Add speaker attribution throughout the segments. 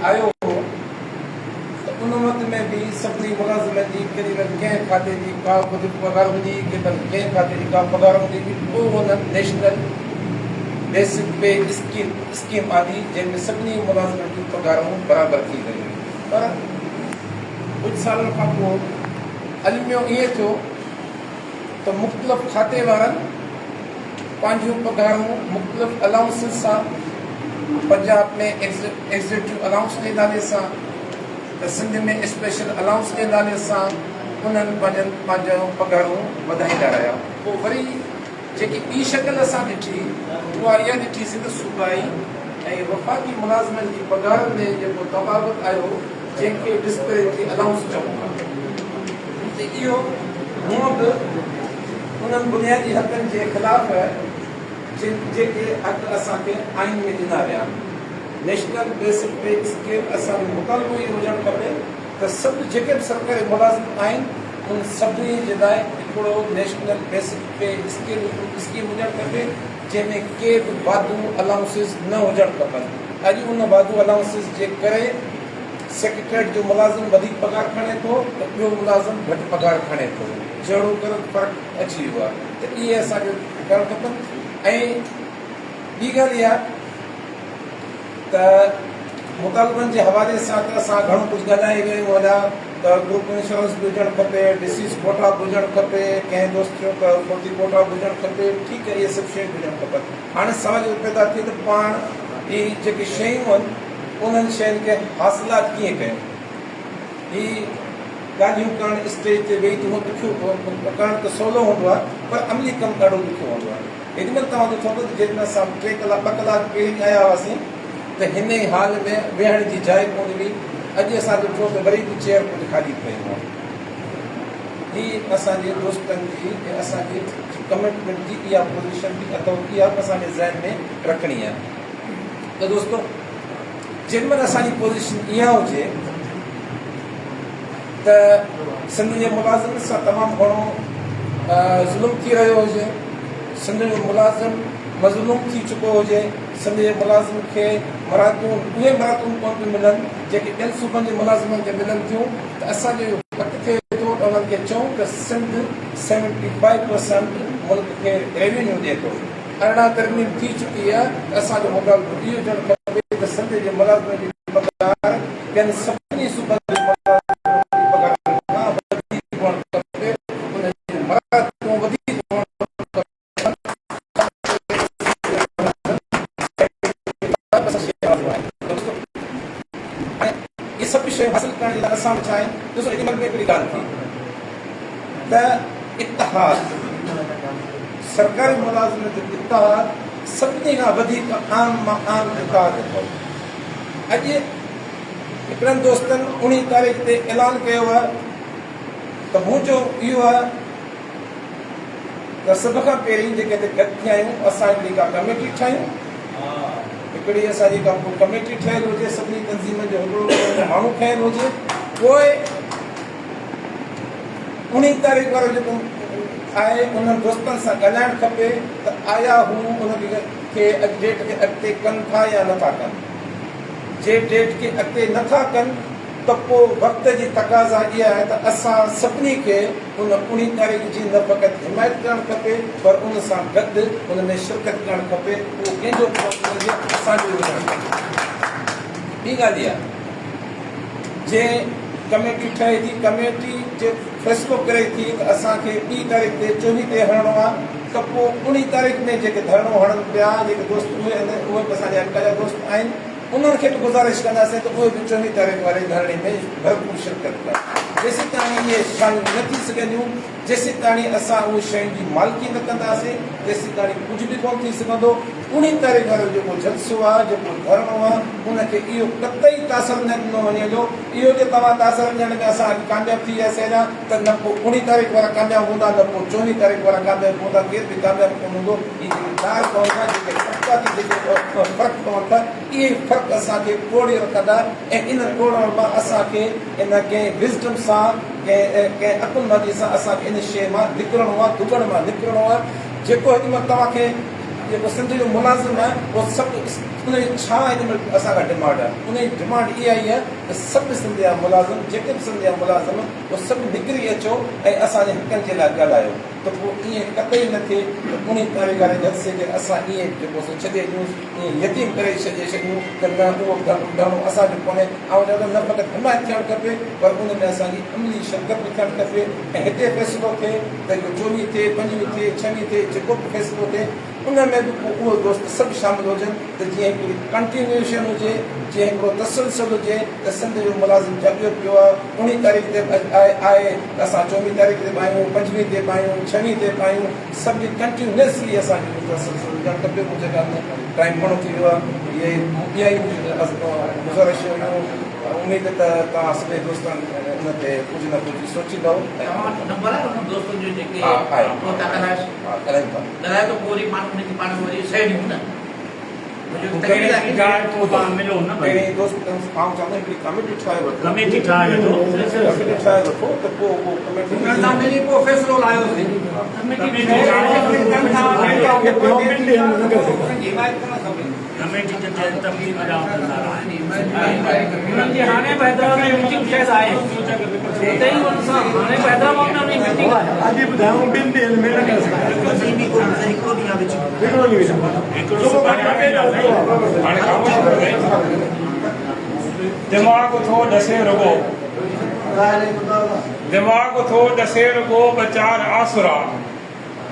Speaker 1: آيو هو ته ان وقت ۾ به سڀني ملازمن جي قريبن ڪنهن کاتي جي ڪا وڌيڪ پگهار هوندي هئي قريبن ڪنهن کاتي جي ڪا پگهار هوندي هئي پوء هنن نيشنل بيسڪ پي اسڪيم آندي جنهن ۾ سڀني ملازمن جون پگهارون برابر ٿي ويون پر ڪجهه سالن کان پوء الميو ائين ٿيو ته مختلف کاتي وارن پنهنجون پگهارون مختلف الائونسز سان پنجاب ۾ ايگزيڪيوٽو الائونس جي نالي سان ته سنڌ ۾ اسپيشل الائونس جي نالي سان انهن پنهنجن پنهنجون پگهارون وڌائيندا رهيا. پوء وري جيڪي ٻي شڪل اسان ڏٺي اها اها ڏٺيسين ته صوبائي ۽ وفاقي ملازمن جي پگهارن ۾ جيڪو تفاوت آيو جنهن کي ڊسپيرٽي الائونس چئون ٿا ته اهو هونء به انهن بنيادي حقن جي خلاف آهي جن جيڪي حق اسان کي آئين ۾ ڏنا ويا آهن. نيشنل بيسڪ پي اسڪيل اسان جو مطالبو اهو هجڻ کپي ته سڀ جيڪي به سرڪاري ملازم آهن انهن سڀني جي لاء هڪڙو نيشنل بيسڪ پي اسڪيل هڪڙو اسڪيم هجڻ کپي جنهن ۾ ڪي به واڌو الائونسز نه هجڻ کپن. اڄ ان واڌو الائونسز جي ڪري سيڪريٽريٽ جو ملازم وڌيڪ پگهار کڻي ٿو ته ٻيو ملازم گهٽ پگهار کڻي ٿو جهڙو ڪر فرق اچي ويو آهي ته اهي اسان کي ڪرڻ کپن ۽ ٻي ڳالهه اها ته مطالبن جي حوالي سان ته اسان گهڻو ڪجهه ڳالهائي ويا آهيون اڃا ته گروپ انشورنس به هجڻ کپي، ڊسيز ڪوٽا به هجڻ کپي، ڪنهن دوست چيو ته فوتي ڪوٽا به هجڻ کپي، ٺيڪ آهي اهي سڀ شيون به هجڻ کپن. هاڻي سوال اهو پيدا ٿئي ته پاڻ هي جيڪي شيون آهن انهن شين کي حاصلات ڪيئن ڪيون؟ هي ڳالهيون ڪرڻ اسٽيج تي ويهي ته هونء ڏکيو ڪرڻ ته سولو هوندو آهي پر عملي ڪم ڏاڍو ڏکيو هوندو آهي. هيڏي مهل توهان ڏٺو هوندو ته جيڏي مهل اسان ٽي ڪلاڪ ٻه ڪلاڪ پهرين آيا هئاسين ته هن ئي هال ۾ ويهڻ جي جاء ڪونه هئي. اڄ اسان ڏٺو ته وري به چيئر ڪجهه خالي پيون هيون. هي اسان جي دوستن جي ۽ اسان جي ڪمٽمينٽ جي اها پوزيشن به اٿئو اها به اسان کي ذهن ۾ رکڻي آهي ته دوستو جنهن مهل اسان جي پوزيشن اها هجي ته سنڌ جي ملازمن سان تمام گهڻو ظلم ٿي رهيو هجي، سنڌ جو ملازم مظلوم ٿي چڪو هجي، سنڌ جي ملازم کي مراعتون اهي مراعتون ڪونه پيون ملن جيڪي ٻين صوبن جي ملازمن کي ملن ٿيون ته اسان جو اهو حق ٿئي ٿو ته انهن کي چئون ته سنڌ سيونٽي فائيو پرسنٽ ملڪ کي ريونيو ڏئي ٿو. 18 ترميم ٿي چڪي آهي ته اسان جو مطالبو اهو هجڻ کپي ته سنڌ جي ملازمن جي پگهار ٻين سڀني صوبن جي ملازمن جي پگهارن کان وڌيڪ هئڻ کپي، انهن جون مراعتون وڌيڪ هئڻ کپن. اهي سڀ شيون حاصل ڪرڻ جي لاء اسان وٽ ڇا آهن؟ ڏسو هيڏي مهل به هڪڙي ڳالهه ٿي ته اتحاد، سرڪاري ملازمن جو اتحاد سڀني کان وڌيڪ عام مان عام اتحاد اٿو. اڄ هڪڙن دوستن انهي تاريخ تي اعلان ڪيو آهي ته منهنجو اهو آهي ته سڀ کان پهرين جيڪي هتي گڏ ٿيا آهيون اسان هڪڙي ڪا ڪميٽي ٺاهيون، هڪڙي اسان جي ڪا ڪميٽي ٺهيل هجي، سڀني تنظيمن جو هڪڙو ماڻهو کنيل هجي، پوء انهي تاريخ وارو جيڪو آهي انهن دوستن سان ڳالهائڻ کپي ته آيا هو ان کي ڊيٽ کي اڳتي ڪن ٿا يا نٿا ڪن. جي ڊيٽ کي اڳتي نٿا ڪن ته پوء وقت جي تقاضا اها آهي ته اسان سڀني کي ان اڻي تاريخ جي نه فقط حمايت ڪرڻ کپي پر ان سان گڏ ان ۾ شرڪت ڪرڻ کپي اهو ڪنهن جو به نه هجي اسان جو هجڻ کپي. ٻي ڳالهه اها جي ڪميٽي ٺهي ٿي، ڪميٽي جي فيصلو ڪري ٿي ته اسان کي ٻي تاريخ تي چوويهه تي هڻڻو آهي ته پوء انهي تاريخ ۾ جيڪي ڌرڻو هڻن پيا جيڪي دوست اهي آهن اهي به اسان جا حلقا جا دوست آهن انهن کي به گذارش ڪنداسين ته اهي به چوويهه تاريخ واري ڌرڻي ۾ ڀرپور شرڪت ڪن. جيسيتاڻي اهي شيون نه ٿي سگهنديون جيسيتاڻي اسان اهي شين جي مالڪي نه ڪنداسين تيسيتاڻي ڪجهه به ڪونه ٿي سگهندو. اڻيهه تاريخ وارو جيڪو جلسو آهي، جيڪو ڌرڻو آهي، ان کي اهو قطعي تاثر نه ڏنو وڃي جو اهو جي توهان تاثر ڏيڻ ۾ اسان اڄ ڪامياب ٿي وياسين اڃا ته نه پوء اڻيهه تاريخ وارا ڪامياب هوندا نه پوء چوويهه تاريخ وارا ڪامياب هوندا، ڪير به ڪامياب ڪونه هوندو. هي جيڪي داغ پون ٿا، جيڪي طبقاتي جيڪي فرق پون ٿا، اهي فرق اسان کي ٽوڙي رکندا ۽ انهن ٽوڙڻ مان اسان کي ان ڪنهن وزڊم سان، ڪنهن عقلمندي سان اسان کي ان شيء مان نڪرڻو آهي، ڌٻڻ مان نڪرڻو آهي. جيڪو هن مهل توهان کي جيڪو سنڌ جو ملازم آهي اهو سڀ ان جي ڇا هن مهل اسان کان ڊمانڊ آهي؟ ان جي ڊمانڊ اها ئي آهي ته سڀ سنڌ جا ملازم، جيڪي به سنڌ جا ملازم، اهي سڀ نڪري اچو ۽ اسان جي حقن جي لاء ڳالهايو ته پوء ائين قطعي نه ٿئي ته انهي تاريخ واري جلسي کي اسان ائين جيڪو سو ڇڏي ڏيون، ائين يتيم ڪري ڇڏي ڇڏيون ته نه اهو ڌرڻو اسان جو ڪونهي. آئون چوان ٿو نه فقط حمايت ٿيڻ کپي پر ان ۾ اسان جي عملي شرڪت به ٿيڻ کپي ۽ هتي فيصلو ٿئي ته اهو چوويهه ٿئي، پنجويهه ٿئي، ڇويهه ٿئي، جيڪو به فيصلو ٿئي، ان ۾ به پوء اهي دوست سڀ شامل هجن ته جيئن هڪڙي ڪنٽينيوئيشن هجي، جيئن هڪڙو تسلسل هجي ته سنڌ جو ملازم جاڳيو پيو آهي، اوڻيهه تاريخ تي به آهي ته اسان چوويهه تاريخ تي به آهيون، پنجويهه تي به آهيون، ڇويهه تي به آهيون، سڀ ڪنٽينيوسلي اسان جو اهو تسلسل هجڻ کپي. منهنجي خيال ۾ ٽائيم گهڻو ٿي ويو آهي، اهي ئي گذارش هيون، اميد ته توهان سڀئي دوستن ان تي ڪجهه نه ڪجهه سوچيندؤ.
Speaker 2: توهان وٽ نمبر آهي انهن دوستن جو جيڪي
Speaker 1: ها آهي.
Speaker 2: پوء ٿا ڳالهايو؟
Speaker 1: ها ڳالهايون ٿا.
Speaker 2: ڳالهايو ته پوء وري پاڻ انهن کي پاڻ ۾ وري سهي ڏيون نه. منهنجو
Speaker 3: ڪميٽي ٺاهي پوء توهان ملو نه ڀلي.
Speaker 1: پهرين دوست آئون چوان ٿو هڪڙي ڪميٽي ٺاهي وٺو.
Speaker 3: ڪميٽي ٺاهي وٺو.
Speaker 1: ڪميٽي ٺاهي وٺو ته پوء اهو ڪميٽي.
Speaker 4: انهن سان ملي پوء فيصلو لايوسين.
Speaker 3: ڪميٽي ٺاهي
Speaker 4: حمايت ڪرڻ کپي.
Speaker 3: ڪميٽي ته ٺهيل تنظيم جا عهديدار آهن.
Speaker 5: انهن جي هاڻي به حيدرآباد ۾ ميٽنگ شايد آهي اتي ئي انهن سان هاڻي به حيدرآباد ۾ انهن جي ميٽنگ آهي.
Speaker 6: اڄ ئي ٻڌايائون ٻن ڏينهن ۾ نه ڪري سگهندا. هڪڙو ڏينهن وچ ۾.
Speaker 3: هڪڙو سڀاڻي آهي نه سائين.
Speaker 7: هاڻي خاموش ٿيو سائين. دماغ ٿو ڏسي رڳو دماغ ٿو ڏسي رڳو ٻه چار آسرا.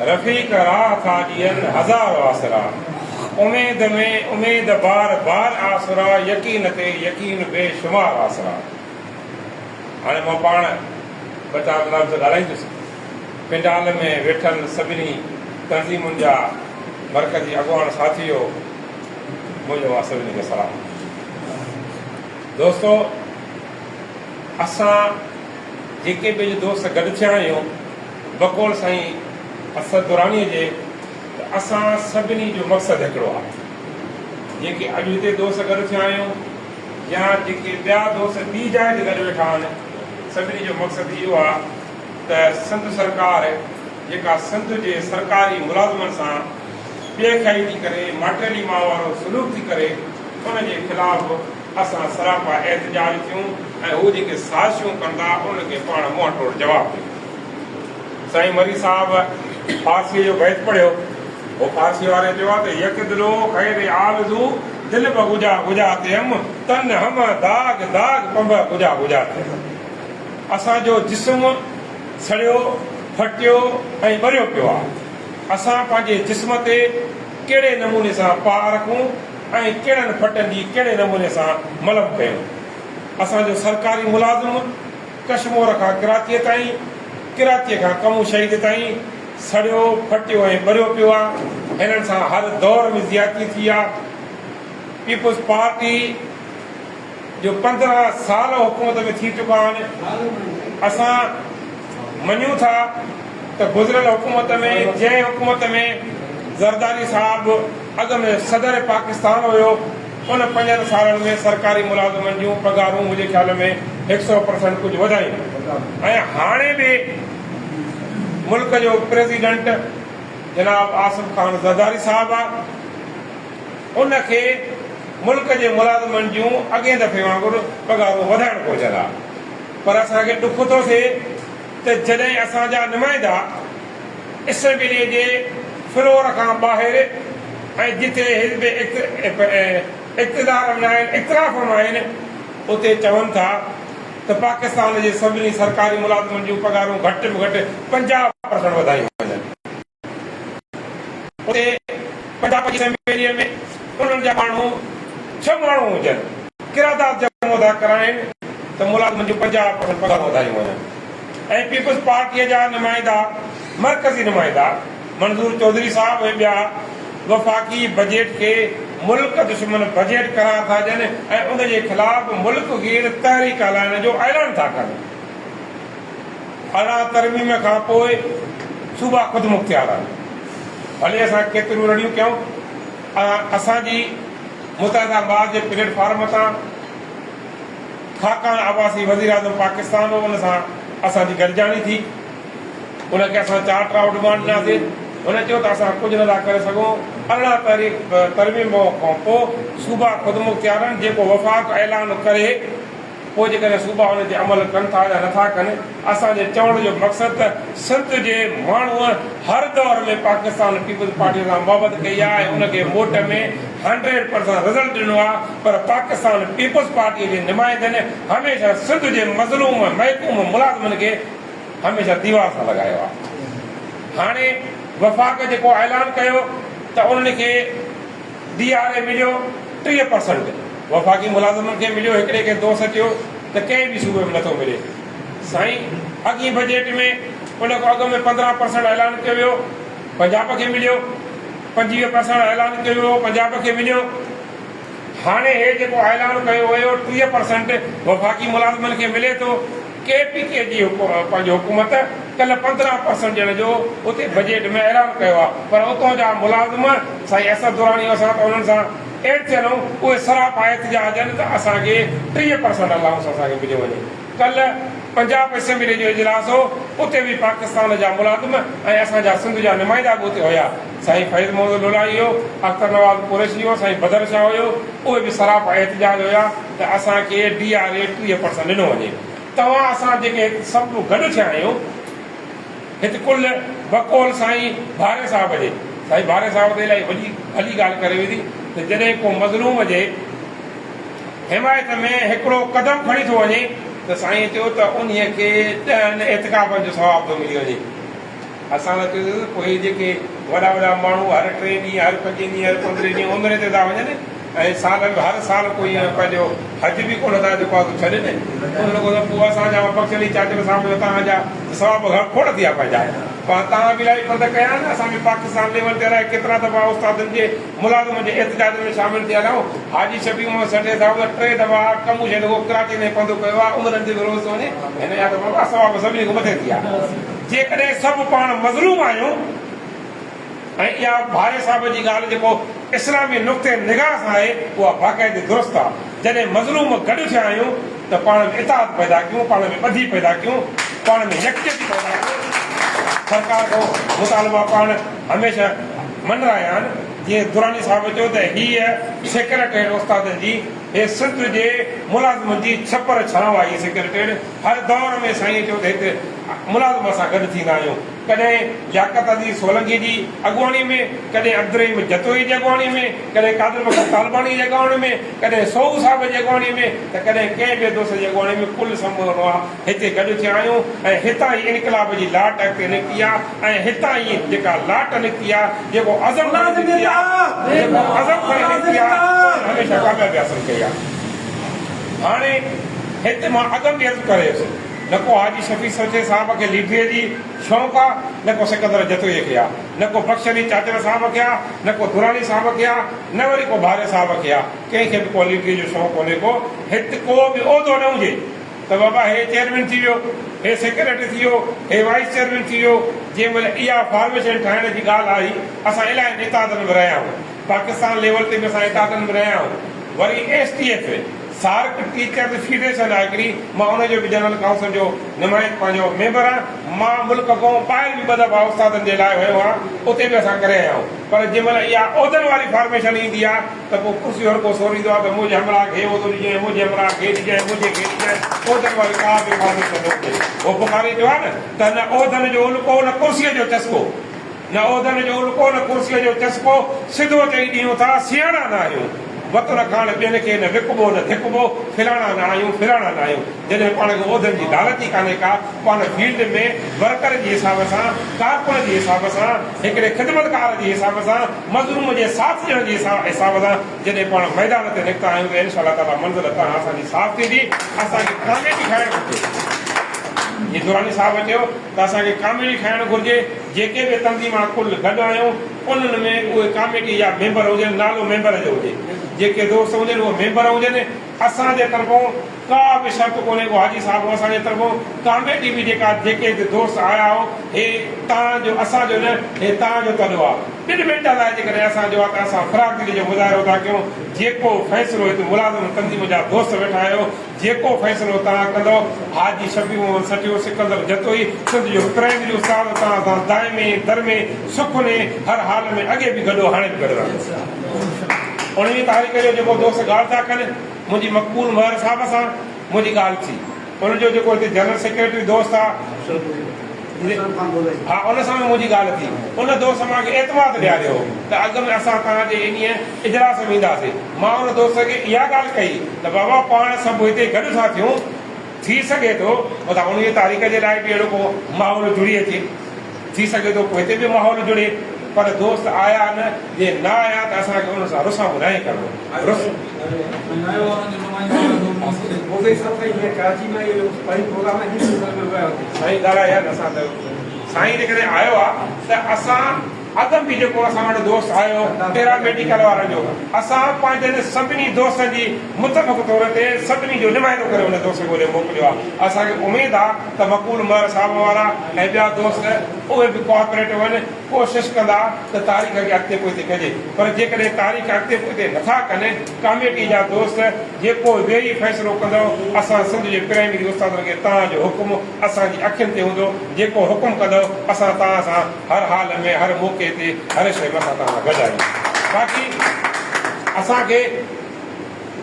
Speaker 7: رفيق راهه ٿا ڏين هزار آسرا. اميد ۾ اميد بار بار آسرا يقين تي يقين بي شمار آسرا. هاڻي مان پاڻ ٻه چار لفظ ڳالهائيندس. پنڊال ۾ ويٺل سڀني تنظيمن جا مرڪزي اڳواڻ ساٿيو منهنجو اوهان سڀني کي سلام. دوستو اسان جيڪي به اڄ دوست گڏ ٿيا آهيون بقول سائين اسد درانيء جي ته اسان سڀني جو مقصد هڪڙو آهي. جيڪي اڄ هتي دوست گڏ ٿيا آهيون يا جيڪي ٻيا دوست ٻي جاء تي گڏ ويٺا آهن، سڀني جو مقصد اهو آهي ته سنڌ سرڪار جيڪا سنڌ جي سرڪاري ملازمن سان ٻي کائي ٿي ڪري، ماٽيلي ماء وارو سلوڪ ٿي ڪري، ان جي خلاف اسان سراپا احتجاج ٿيون ۽ هو جيڪي سازشون ڪندا انهن کي پاڻ منهن ٽوڙ جواب ڏيون. سائين مري صاحب فارسيء جو بيت پڙهيو. هو فارسيء واري چيو آهي ته يڪ دلو خير آرزو دل به گجا گجا تيم تن همه داغ داغ پنبه گجا گجا تيم. اسان جو جسم سڙيو، ڦٽيو ۽ ٻريو پيو آهي. اسان پنهنجي جسم تي ڪهڙي نموني سان پاهه رکون ۽ ڪهڙن ڦٽن جي ڪهڙي نموني سان ملم ڪيون. اسان جو سرڪاري ملازم ڪشمور کان ڪراچيء تائين، ڪراچيء کان ڪمون شهيد تائين سڙيو، ڦٽيو ۽ ٻريو پيو آ. هنن سان هر دور ۾ زيادتي ٿي آ. پيپلز پارٽي جو 15 سال حڪومت ۾ ٿي چڪا آهن. اسان مڃون ٿا ته گذريل حڪومت ۾ جنهن حڪومت ۾ زرداري صاحب اڳ ۾ صدر پاڪستان هيو، ان پنجن سالن ۾ سرڪاري ملازمن جون پگهارون منهنجي خيال ۾ هڪ سئو پرسنٽ ڪجهه وڌايون ۽ هاڻي به ملڪ جو پريزيڊنٽ جناب آصف خان زرداري صاحب آ ان کي ملڪ جي ملازمن جون اڳئين دفعي وانگر پگهارون وڌائڻ گهرجن ها پر اسان کي ڏک ٿو ٿئي ته جڏهن اسان جا نمائندا اسيمبليء جي فلور کان ٻاهر ۽ جتي حزب اقتدار ۾ آهن، اختلاف ۾ آهن، اتي چون ٿا ته پاڪستان جي سڀني سرڪاري ملازمن جون پگهارون گهٽ ۾ گهٽ 50 پرسنٽ وڌايون وڃن. اتي پنجاب جي اسيمبليء ۾ انهن جا ماڻهو ڇهه ماڻهو هجن، قرارداد جمع ٿا ڪرائين ته ملازمن جون 50 پرسنٽ پگهارون وڌايون وڃن. ۽ پيپلز پارٽيء جا نمائندا، مرڪزي نمائندا منظور چوڌري صاحب ۽ ٻيا وفاقي بجيٽ کي ملڪ دشمن بجيٽ قرار ٿا ڏين ۽ ان جي خلاف ملڪ گير تحريڪ هلائڻ جو اعلان ٿا ڪن. 18 ترميم کان پوء صوبا خودمختيار آهن. ڀلي اسان ڪيتريون رڙيون ڪيون، اسان جي متحده محاذ جي پليٽ فارم تان، خاقان عباسي وزيراعظم پاڪستان هو ان سان اسان جي گڏجاڻي ٿي ان کي اسان چارٽر آف ڊمانڊ ڏناسين هن چيو ته اسان ڪجهه نٿا ڪري سگهون 18 تاريخ ترميم کان پوء صوبا خودمختيار آهن، جيڪو وفاق اعلان ڪري پوء جيڪڏهن صوبا ان تي عمل ڪن ٿا يا نٿا ڪن. اسان جي چوڻ جو مقصد ته سنڌ جي ماڻهوء هر دور ۾ پاڪستان پيپلز پارٽي سان محبت ڪئي آهي ۽ ان کي موٽ ۾ هنڊريڊ پرسنٽ رزلٽ ڏنو آهي پر پاڪستان پيپلز پارٽي جي نمائندن هميشه سنڌ جي مظلوم ۽ محڪوم ملازمن کي هميشه ديوار سان لڳايو آهي. هاڻي وفاق جيڪو اعلان ڪيو ته انهن کي ڊي آر اي مليو 30 پرسنٽ وفاقي ملازمن کي مليو هڪڙي ڪنهن دوست چيو ته ڪنهن به صوبي ۾ نٿو ملي سائين اڳين بجيٽ ۾ ان کان اڳ ۾ 15 پرسنٽ اعلان ڪيو ويو پنجاب کي مليو 25 پرسنٽ اعلان ڪيو ويو پنجاب کي مليو هاڻي هي جيڪو اعلان ڪيو ويو 30 پرسنٽ وفاقي ملازمن کي ملي ٿو، ڪي پي ڪي جي پنهنجي حڪومت ڪلهه 15 پرسنٽ ڏيڻ جو اتي بجيٽ ۾ اعلان ڪيو آهي پر اتان جا ملازم سائين اسد دراني اسان ته انهن سان ايڊ ٿيل آهيون اهي سراپا احتجاج آهن ته اسان کي 30 پرسنٽ الائونس اسان کي مليو وڃي. ڪلهه پنجاب اسيمبلي جو اجلاس هو اتي به پاڪستان جا ملازم ۽ اسان جا سنڌ جا نمائندا به اتي هيا سائين فيض محمد لولائي هيو اختر نواز قريشي هيو سائين بدر شاهه هيو اهي به سراپا احتجاج هيا ته اسان کي ڊي آر اي 30 پرسنٽ ڏنو وڃي توهان اسان جيڪي هت سڀ گڏ ٿيا آهيون هت ڪل بقول سائين ڀاري صاحب جي سائين ڀاري صاحب ته الائي وڏي ڀلي ڳالهه ڪري وڌي ته جڏهن ڪو مظلوم جي حمايت ۾ هڪڙو قدم کڻي ٿو وڃي ته سائينء چيو ته انهيء کي ڏهن اعتڪافن جو ثواب ٿو ملي وڃي. اسان ته چيوسين ته پوء هي جيڪي وڏا وڏا ماڻهو هر ٽئين ڏينهن، هر پنجين ڏينهن، هر پندرهين ڏينهن عمري تي ٿا وڃن ۽ سال ۾ هر سال ڪوئي پنهنجو حج به ڪونه ٿا جيڪو آهي سو ڇڏين، انهن کان ته پوء اسان جا بخش علي چاچڙ صاحب جا توهان جا ثواب گهڻا کوڙ ٿي ويا پنهنجا. پر توهان به الاهي پنڌ ڪيا آهن، اسان به پاڪستان ليول تي الائي ڪيترا دفعا استادن جي ملازمن جي احتجاجن ۾ شامل ٿيل آهيون. حاجي شفيع محمد سٺي صاحب ته ٽي دفعا ڪمون شيخ کان ڪراچي تائين پنڌ ڪيو آهي، عمرن تي به روز ٿو وڃي. هن جا ته بابا ثواب سڀني کان مٿي ٿي ويا. جيڪڏهن سڀ پاڻ مظلوم آهيون ۽ اها ڀاري صاحب جي ڳالهه جيڪو اسلامي نقطه نگاهه سان آهي اها باقاعدي درست آهي. جڏهن مظلوم گڏ ٿيا آهيون ته پاڻ ۾ اتحاد پيدا ڪيون، پاڻ ۾ ٻڌي پيدا ڪيون، پاڻ ۾ يڪجهتي پيدا ڪيون. سرڪار کان مطالبا پاڻ هميشه مڃرايا آهن، جيئن دراني صاحب چيو ته هيء سيڪريٽريٽ استادن جي، هي سنڌ جي ملازمن جي ڇپر ڇانو آهي، هيء سيڪريٽريٽ هر دور ۾ سائينء چيو ته هت ملازم اسان گڏ ٿيندا آهيون، ڪڏهن لياقت عزيز سولنگي جي اڳواڻي ۾، ڪڏهن عبدالرحيم جتوئي جي اڳواڻي ۾، ڪڏهن قادر بخش طالباڻي جي اڳواڻي ۾، ڪڏهن سوهو صاحب جي اڳواڻي ۾ ته ڪڏهن ڪنهن ٻئي دوست جي اڳواڻي ۾ ڪل سمورا هتي گڏ ٿيا آهيون ۽ هتان ئي انقلاب جي لاٽ اڳتي نڪتي آهي ۽ هتان ئي جيڪا لاٽ نڪتي آهي، جيڪو عزم کڻي نڪتي آهي، جيڪو عزم کڻي نڪتي آهي، ان هميشه ڪاميابي حاصل ڪئي آهي. هاڻي هت مان اڳ ۾ به عرض ڪري ويس، نه ڪو حاجي شفيع سوچي صاحب کي ليڊريء جي شوق آ، نه ڪو سڪندر جتوئيء کي آ، نه ڪو بخش علي چاچڙ صاحب کي آ، نه ڪو دراني صاحب کي آ، نه وري ڪو ڀاري صاحب کي آ، ڪنهن کي به ڪو ليڊريء جو شوق ڪونهي ڪو، هت ڪو به عهدو نه هجي ته بابا هي چيئرمين ٿي ويو، هي سيڪريٽري ٿي ويو، هي وائيس چيئرمين ٿي ويو، جنهن مهل اها فارميشن ٺاهڻ جي ڳالهه آئي، اسان الاهي اتحادن ۾ رهيا آهيون، پاڪستان ليول تي به اسان اتحادن ۾ رهيا آهيون، وري S T F, SAARC teachers federation آهي هڪڙي، مان ان جو به جنرل ڪائونسل جو نمائند پنهنجو ميمبر آهيان، مان ملڪ کان ٻاهر به ٻه دفعا استادن جي لاء ويو آهيان، اتي به اسان ڪري آيا آهيون، پر جنهن مهل اها عهدن واري فارميشن ايندي آهي ته پوء ڪرسي هر ڪو سوريندو آهي ته منهنجي همراهه کي هي عهدو ڏجانء، منهنجي همراهه کي هي ڏجانء، منهنجي کي هي ڏجانء، عهدن واري ڪا به فارميشن نه هجي. هو بخاري چيو آهي نه ته نه عهدن جو الڪو نه ڪرسيء جو چسڪو. نه عهدن جو الڪو نه ڪرسيء جو چسڪو، سڌو چئي ڏيون ٿا، سياڻا نه آهيون. وطن کاڻ ٻين کي نه وڪبو نه ڌڪبو، فلاڻا نه آهيون، فلاڻا نه آهيون. جڏهن پاڻ کي عهدن جي لالچ ئي ڪانهي ڪا، پاڻ فيلڊ ۾ ورڪر جي حساب سان، ڪارڪن جي حساب سان، هڪڙي خدمتگار جي حساب سان، مظلوم جي ساٿ ڏيڻ جي حساب سان جڏهن پاڻ ميدان تي نڪتا آهيون ته انشاء الله تعاليٰ منزل تان اسان جي صاف ٿيندي. اسان کي ڪاميٽي ٺاهڻ گهرجي. جيئن دراني صاحب چيو ته اسان کي ڪاميٽي ٺاهڻ گهرجي. جيڪي به تنظيمان ڪل گڏ آهيون انهن ۾ اهي ڪاميٽي جا ميمبر هجن، نالو ميمبر جو هجي، جيڪي دوست هجن اهي ميمبر هجن، اسان جي طرفون ڪا به شرط ڪونهي ڪو حاجي صاحب اسان جي طرفون ڪاميٽي به جيڪا جيڪي به دوست آيا آهو هي تان جو اسان جو نه هي تان جو تڏو آ ٻن منٽن لاء جيڪڏهن اسان جو آ ته اسان فراخ دلي جو مظاهرو ٿا ڪيون. جيڪو فيصلو هت ملازم تنظيم جا دوست ويٺا آهيو، جيڪو فيصلو توهان ڪندؤ، حاجي شفيع محمد سٺيو، سڪندر جتوئي، سنڌ جو پرائمري استاد توهان سان دائمي، درمي، سخني، هر حال ۾ اڳي به گڏ هو هاڻي به گڏ رهندو. انهيء تاريخ جو جيڪو دوست ڳالهه ٿا ڪن، منهنجي مقبول مهر صاحب سان منهنجي ڳالهه ٿي. ان جو جيڪو هتي جنرل سيڪريٽري دوست آ ها ان سان به منهنجي ڳالهه ٿي. ان دوست مان کي اعتماد ڏياريو هو ته اڳ ۾ اسان توهان جي انهيء اجلاس ۾ اينداسين. مان ان دوست کي اها ڳالهه ڪئي ته بابا پاڻ سڀ هتي گڏ ٿا ٿيون، ٿي سگهي ٿو متان انهيء تاريخ جي لاء به اهڙو ڪو ماحول جڙي اچي. ٿي سگهي ٿو پوئتي به ماحول جڙي پر دوست آيا نه جي نه آيا ته اسان کي انهن سان رسامو ناهي ڪرڻو. رس. سائين ڳالهايا نه اسان ته سائين جيڪڏهن آيو آ ته اسان اڳ به جيڪو اسان وٽ دوست آيو پيرا ميڊيڪل وارن جو اسان پنهنجن سڀني دوستن جي متفق طور تي سڀني جو نمائندو ڪري ان دوست کي هوڏي موڪليو آ اسان کي اميد آ ته مقبول مهر صاحب وارا ۽ ٻيا دوست اهي به ڪوآپريٽو آهن ڪوشش ڪندا ته تاريخ کي اڳتي پوئتي ڪجي پر جيڪڏهن تاريخ اڳتي پوئتي نٿا ڪن ڪاميٽي جا دوست جيڪو ويهي فيصلو ڪندؤ اسان سنڌ جي پرائمري استادن کي توهان جو حڪم اسان جي اکين تي هوندو جيڪو حڪم ڪندؤ اسان توهان سان هر حال ۾ هر موقعي تي هر شيء ۾ اسان توهان سان گڏ آهيون باقي اسان کي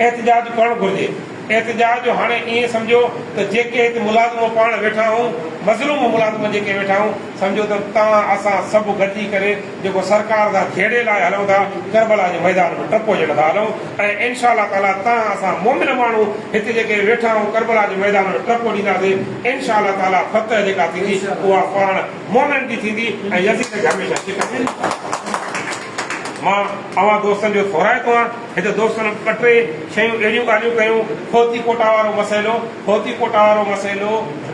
Speaker 7: احتجاج ڪرڻ گهرجي. احتجاج جو هاڻي ائين سمجهو ته جيڪي هت ملازم پاڻ ويٺا آهون، مظلوم ملازم جيڪي ويٺا آهون، سمجهو ته توهان اسان سڀ گڏجي ڪري جيڪو سرڪار سان جهيڙي لاء هلون ٿا، ڪربلا جي ميدان ۾ ٽپو ڏيڻ ٿا هلون ۽ انشاء الله تعاليٰ توهان اسان مومن ماڻهو هت جيڪي ويٺا آهون ڪربلا جي ميدان ۾ ٽپو ڏينداسين، انشاء الله تعاليٰ فتح جيڪا ٿيندي اها پاڻ مومنن جي ٿيندي ۽ يزيد کي هميشه شڪست ڏيندي. مان اوهان دوستن جو ٿورائتو آهيان. هت دوستن ٻه ٽي شيون اهڙيون ڳالهيون ڪيون، فوتي ڪوٽا وارو مسئلو، فوتي ڪوٽا وارو مسئلو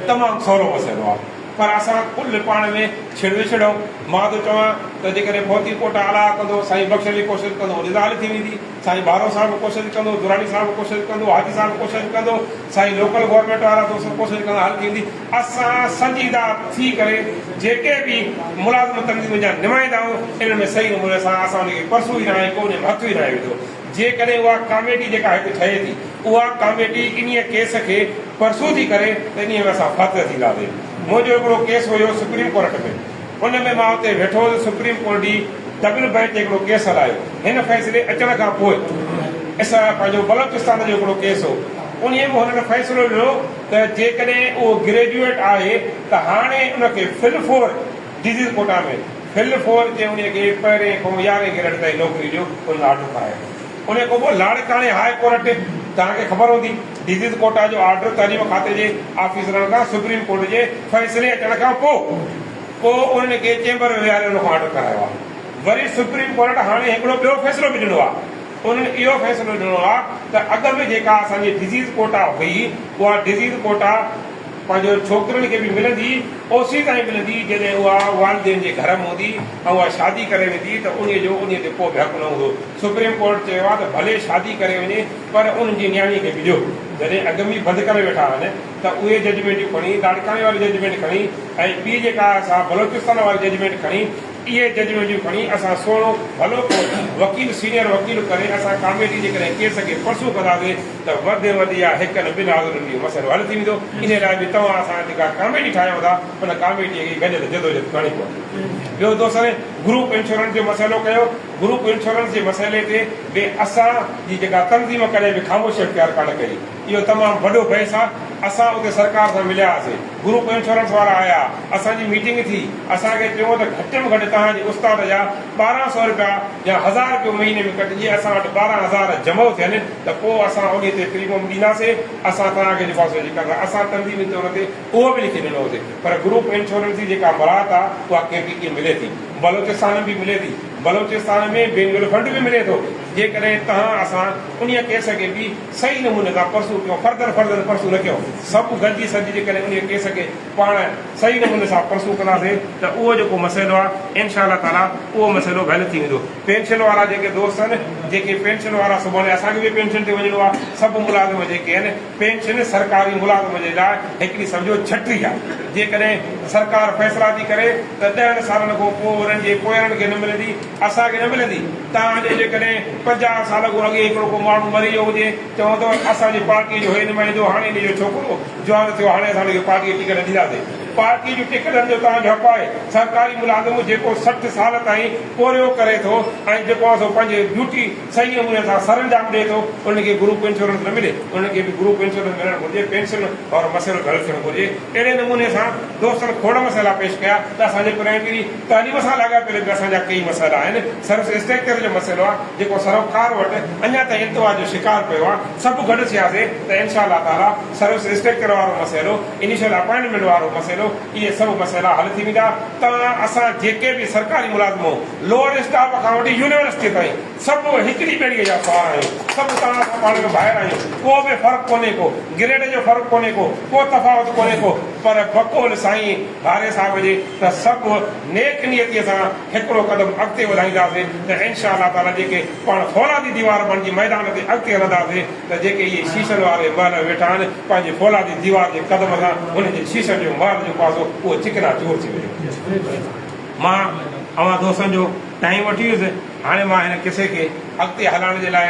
Speaker 7: تمام سولو مسئلو آهي پر اسان ڪل پاڻ ۾ ڇڙ وڇڙ آهيون. مان ٿو چوان ته جيڪڏهن فوتي ڪوٽا الاء ڪندو، سائين بخش علي ڪوشش ڪندو ان ڳالهه ٿي ويندي، سائين ڀارو صاحب ڪوشش ڪندو، دراني صاحب ڪوشش ڪندو، حاجي صاحب ڪوشش ڪندو، سائين لوڪل گورنمينٽ وارا دوست ڪوشش ڪندا حل ٿي ويندي. اسان سنجيده ٿي ڪري جيڪي به ملازم تنظيم جا نمائندا آهيون انهن ۾ صحيح نموني سان اسان ان کي پرسو ئي ناهي ڪو ان ۾ هٿ ئي ناهي وڌو. جيڪڏهن اها ڪاميٽي جيڪا هتي ٺهي ٿي اها ڪاميٽي انهيء ڪيس کي پرسو ٿي ڪري ته انهيء ۾ اسان فاتح ٿينداسين. منهنجو هڪڙو ڪيس هيو سپريم ڪورٽ ۾ ان ۾ مان اتي ويٺو هوس سپريم ڪورٽ جي ڊبل بئنچ هڪڙو ڪيس هلايو هن فيصلي اچڻ کان پوء اسان پنهنجو بلوچستان جو هڪڙو ڪيس هو انهيء ۾ هنن فيصلو ڏنو ته جيڪڏهن اهو گريجوئيٽ آهي ته هاڻي ان کي full four disease quota ۾ full four چئي انهي کي پهرين کان يارهين گريڊ تائين نوڪري ڏيو انهن آرڊر ڪرايو انهي کان پوء لاڙڪاڻي هاء ڪورٽ توهان کي خبر هوندي ڊزيز ڪوٽا جو آرڊر تعليم کاتي جي آفيسرن کان سپريم ڪورٽ جي فيصلي اچڻ کان پوء پوء انهن کي چيمبر ۾ ويهاري ان کان آرڊر ڪرايو آهي وري سپريم ڪورٽ هاڻي هڪڙو ٻيو فيصلو به ڏنو آهي انهن اهو فيصلو ڏنو آهي ته اڳ ۾ جيڪا اسان جي ڊزيز ڪوٽا هئي اها ڊزيز ڪوٽا پنهنجو ڇوڪرين کي به ملندي اوسي تائين ملندي جڏهن اها والدين جي گهر ۾ هوندي ۽ اها شادي ڪري ويندي ته انهي جو انهي تي ڪو به حق نه هوندو. سپريم ڪورٽ چيو آهي ته ڀلي شادي ڪري وڃي پر انهن جي نياڻي کي به ڏيو. جڏهن اڳ ۾ ئي بند ڪري ويٺا آهن ته اهي ججمينٽون کڻي لاڙڪاڻي واري ججمينٽ کڻي ۽ ٻي جيڪا آهي سا بلوچستان واري ججمينٽ کڻي اهي ججمينٽون کڻي اسان سهڻو ڀلو ڪو وڪيل سينئر وڪيل ڪري اسان ڪاميٽي جيڪڏهن ڪيس کي پرسو ڪنداسين ته وڌ ۾ وڌ يا هڪ نه ٻن حاضرين ۾ اهو مسئلو حل ٿي ويندو. انهي لاء به توهان اسان جيڪا ڪاميٽي ٺاهيون ٿا ان ڪاميٽي کي گڏيل جدوجهد ڪرڻي پوندي. ٻيو دوستن گروپ انشورنس جو مسئلو ڪيو. گروپ انشورنس جي مسئلي تي به اسان جي جيڪا تنظيم ڪڏهن به خاموشي اختيار ڪانه ڪئي. اهو تمام وڏو بحث آ. اسان اتي سرڪار سان مليا هئاسين. گروپ انشورنس وارا آيا. اسان جي ميٽنگ ٿي. اسان کي چيو ته گهٽ ۾ گهٽ توهان جي استاد جا 12 سئو رپيا يا هزار رپيو مهيني ۾ ڪٽجي اسان وٽ 12 هزار جمع ٿين ته پوء اسان انهي تي پريمم ڏينداسين. اسان توهان کي جيڪو آ سو جيڪا اسان تنظيمي طور تي اهو به لکي ڏنو هوسين. پر گروپ انشورنس جي جيڪا مراعت آ اها ڪي پي ڪي ملي ٿي. بلوچستان ۾ به ملي ٿي. بلوچستان ۾ بينگل فنڊ به ملي ٿو. جيڪڏهن توهان اسان انهيء ڪيس کي به صحيح نموني سان پرسو ڪيون، فردن فردن پرسو نه ڪيون، سڀ گڏجي سڏجي جيڪڏهن انهيء ڪيس کي پاڻ صحيح نموني سان پرسو ڪنداسين ته اهو جيڪو مسئلو آهي انشاء الله تعاليٰ اهو مسئلو به حل ٿي ويندو. پينشن وارا جيڪي دوست آهن، جيڪي پينشن وارا سڀاڻي اسان کي به پينشن تي وڃڻو آهي، سڀ ملازم جيڪي آهن، پينشن سرڪاري ملازم جي لاء هڪڙي سمجهو ڇٽي آهي. جيڪڏهن سرڪار فيصلا ٿي ڪري ته ڏهن سالن کان پوء انهن جي پوئيرن کي نه ملندي، اسان کي نه ملندي. توهان جو جيڪڏهن 50 سال کان اڳي هڪڙو ڪو ماڻهو مري ويو هجي، چوندو اسان جي پارٽيء جو هي نمائندو هاڻي ان جو ڇوڪرو جوان ٿيو هاڻي اسان ان کي پارٽيء جي ٽڪيٽ ڏينداسين. پارٽيء جون ٽڪيٽن جو توهان جو حق آهي. سرڪاري ملازم جيڪو 60 سال تائين پورهيو ڪري ٿو ۽ جيڪو آهي سو پنهنجي ڊيوٽي صحيح نموني سان سرانجام ڏئي ٿو ان کي گروپ انشورنس نه ملي ان کي به گروپ انشورنس ملڻ گهرجي پينشن وارو مسئلو به حل ٿيڻ گهرجي. اهڙي نموني سان دوستن کوڙ مسئلا پيش ڪيا ته اسان جي پرائمري تعليم سان لاڳاپيل به اسان جا ڪيئي مسئلا آهن. سروس اسٽرڪچر جو مسئلو آهي جيڪو سروڪار وٽ اڃا تائين التوا جو شڪار پيو آهي. سڀ گڏ ٿياسين ته انشاء الله تعاليٰ سروس اسٽرڪچر وارو مسئلو، انيشل اپائنٽمينٽ وارو مسئلو اهي سڀ مسئلا حل ٿي ويندا. توهان اسان جيڪي به سرڪاري ملازم آهيون لوئر اسٽاف کان وٺي يونيورسٽي تائين سڀ هڪڙي ٻيڙيء جا سوار آهيون. سڀ توهان اسان پاڻ ۾ ڀائر آهيون. ڪو به فرق ڪونهي ڪو گريڊ جو فرق ڪونهي ڪو، ڪو تفاوت ڪونهي ڪو پر بقول سائين ڀاري صاحب جي ته سڀ نيڪ نيتيء سان هڪڙو قدم اڳتي وڌائينداسين ته انشاء الله تعاليٰ جيڪي پاڻ فولادي ديوار بڻجي ميدان تي اڳتي هلنداسين ته جيڪي اهي شيشن واري محل ۾ ويٺا آهن پنهنجي فولادي ديوار جي قدم سان انهن جي شيشن جو محل جو پاسو اهو چڪنا چور ٿي ويندو. مان اوهان دوستن جو ٽائيم وٺي ويس هاڻي مان هن قصي کي اڳتي هلائڻ جي لاء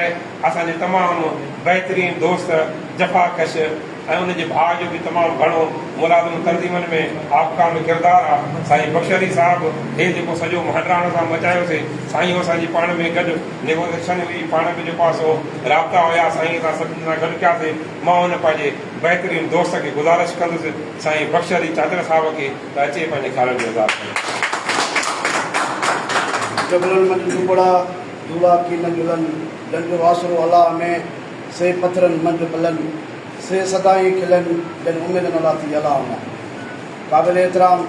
Speaker 7: اسان جي تمام بهترين دوست جفاڪش ۽ ان جي ڀاء جو به تمام گهڻو ملازم تنظيمن ۾ آفڪانه ڪردار آ سائين بخش علي صاحب هي جيڪو سڄو مهنڊراڻ اسان مچايو سي سائين اسان جي پاڻ ۾ گڏ نيگوسيشن هئي پاڻ ۾ جيڪو آ سو رابطا هيا سائين اسان سڀني سان گڏ ڪياسي مان ان پنهنجي بهترين دوست کي گذارش ڪندس سائين بخش علي چاچڙ صاحب کي ته اچي پنهنجي خيالن جو اظهار ڪري.
Speaker 8: جبلن منجهه ڊوٻڙا، دولها ڪي نه جلن، جن جو آسرو الله ۾، سي پٿرن منجهه پلن، سي سدائين کلن، جن اميد نه لاٿي الله مان. قابل احترام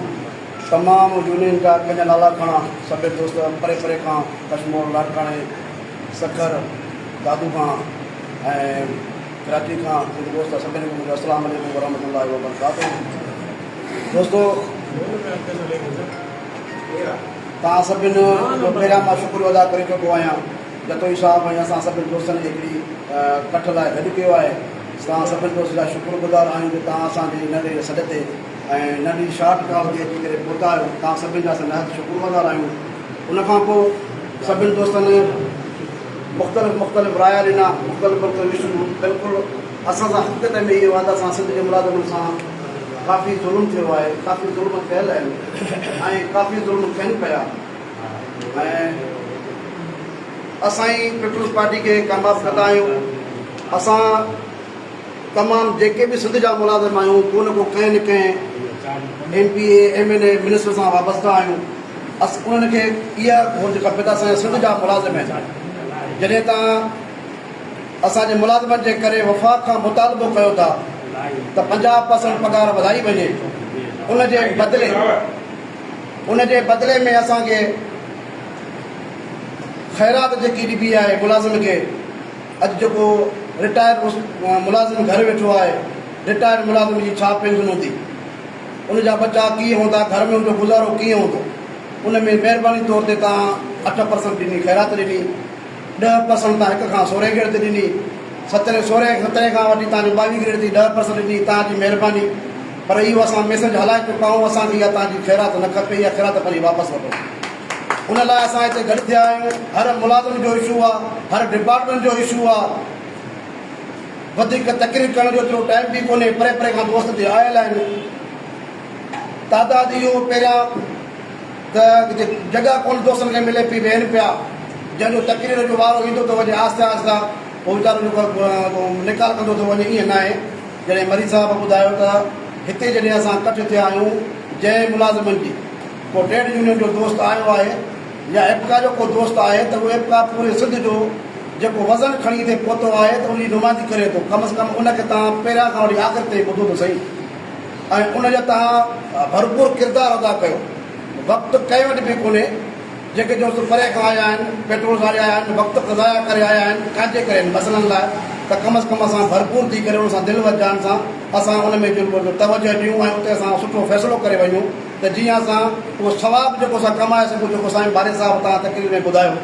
Speaker 8: تمام يونين جا ڪنهن جا نالا کڻان، سڀئي دوست پري پري کان ڪشمور، لاڙڪاڻي، سکر، دادو کان ۽ ڪراچي کان جيڪي دوست سڀني کي منهنجو السلام عليڪم ورحمة الله وبرڪاته. دوستو توهان سڀن جو پهريان مان شڪريو ادا ڪري چڪو آهيان جتوئي صاحب ۽ اسان سڀن دوستن کي هڪڙي ڪٺ لاء گڏ ڪيو آهي توهان سڀن دوستن جا شڪر گذار آهيون جو توهان اسان جي ننڍڙي سڏ تي ۽ ننڍي شارٽ ڪال تي اچي ڪري پهتا آهيو توهان سڀن جا اسان نهايت شڪر گذار آهيون ان کان پوء سڀن دوستن مختلف مختلف رايا ڏنا مختلف مختلف اشو بلڪل اسان سان حقيقت ۾ اهو آهي ته اسان سنڌ جي ملازمن سان ڪافي ظلم ٿيو آهي، ڪافي ظلم ٿيل آهن ۽ ڪافي ظلم ٿين پيا ۽ اسان ئي پيپلز پارٽي کي ڪامياب ڪندا آهيون. اسان تمام جيڪي به سنڌ جا ملازم آهيون ڪو نه ڪو ڪنهن نه ڪنهن M P A, M N A, minister سان وابسته آهيون. انهن کي اها گهرج کپي ته اسان جا سنڌ جا ملازم آهن جڏهن تان اسان جي ملازمن جي ڪري وفاق کان مطالبو ڪيو ٿا ته 50 پرسنٽ پگهار وڌائي وڃي ان جي بدلي ان جي بدلي ۾ اسان کي خيرات جيڪي ڏبي آهي ملازم کي اڄ جيڪو رٽائر ملازم گهر ويٺو آهي رٽائر ملازم جي ڇا پينشن هوندي ان جا ٻچا ڪيئن هوندا گهر ۾ ان جو گذارو ڪيئن هوندو ان ۾ مهرباني طور تي توهان 8 پرسنٽ ڏني خيرات ڏني 10 پرسنٽ تان هڪ کان سورهين گريڊ تي ڏني، سترهين سورهين سترهين کان وٺي تان جو ٻاويهين گريڊ تي 10 پرسنٽ ڏني، تان جي مهرباني پر اهو اسان ميسيج هلائي چڪا آهيون اسان کي اها تان جي خيرات نه کپي اها خيرات پنهنجي واپس وٺو ان لاء اسان هتي گڏ ٿيا آهيون هر ملازم جو اشو آ هر ڊپارٽمينٽ جو اشو آ وڌيڪ تقرير ڪرڻ جو ايترو ٽائيم به ڪونهي پري پري کان دوست هتي آيل آهن تعداد اهو پهريان ته جڳهه ڪونه دوستن کي ملي پئي ويهن پيا جنهن جو تقرير جو وارو ايندو ٿو وڃي آهستي آهستي هو ويچارو جيڪو نيڪال ڪندو ٿو وڃي ائين ناهي جڏهن مري صاحب ٻڌايو ته هتي جڏهن اسان ڪٺ ٿيا آهيون جنهن ملازمن جي ڪو ٽريڊ يونين جو دوست آيو آهي يا ايپڪا جو ڪو دوست آهي ته اهو ايپڪا پوري سنڌ جو جيڪو وزن کڻي هتي پهتو آهي ته ان جي نمائندگي ڪري ٿو ڪم از ڪم ان کي توهان پهريان کان وٺي آخر تائين ٻڌو ته سهي ۽ ان جو توهان ڀرپور ڪردار ادا ڪيو. وقت ڪنهن وٽ به ڪونهي. جيڪي دوست پري کان آيا آهن، پيٽرول ساڙي آيا آهن، وقت ضايع ڪري آيا آهن، ڪانجي ڪري آهن مسئلن لاء ته ڪم از ڪم اسان ڀرپور ٿي ڪري ان سان دل و جان سان اسان ان ۾ جيڪو توجهه ڏيون ۽ اتي اسان سٺو فيصلو ڪري وڃون ته جيئن اسان اهو ثواب جيڪو اسان ڪمائي سگهون جيڪو سائين باري صاحب توهان تقرير ۾ ٻڌايو.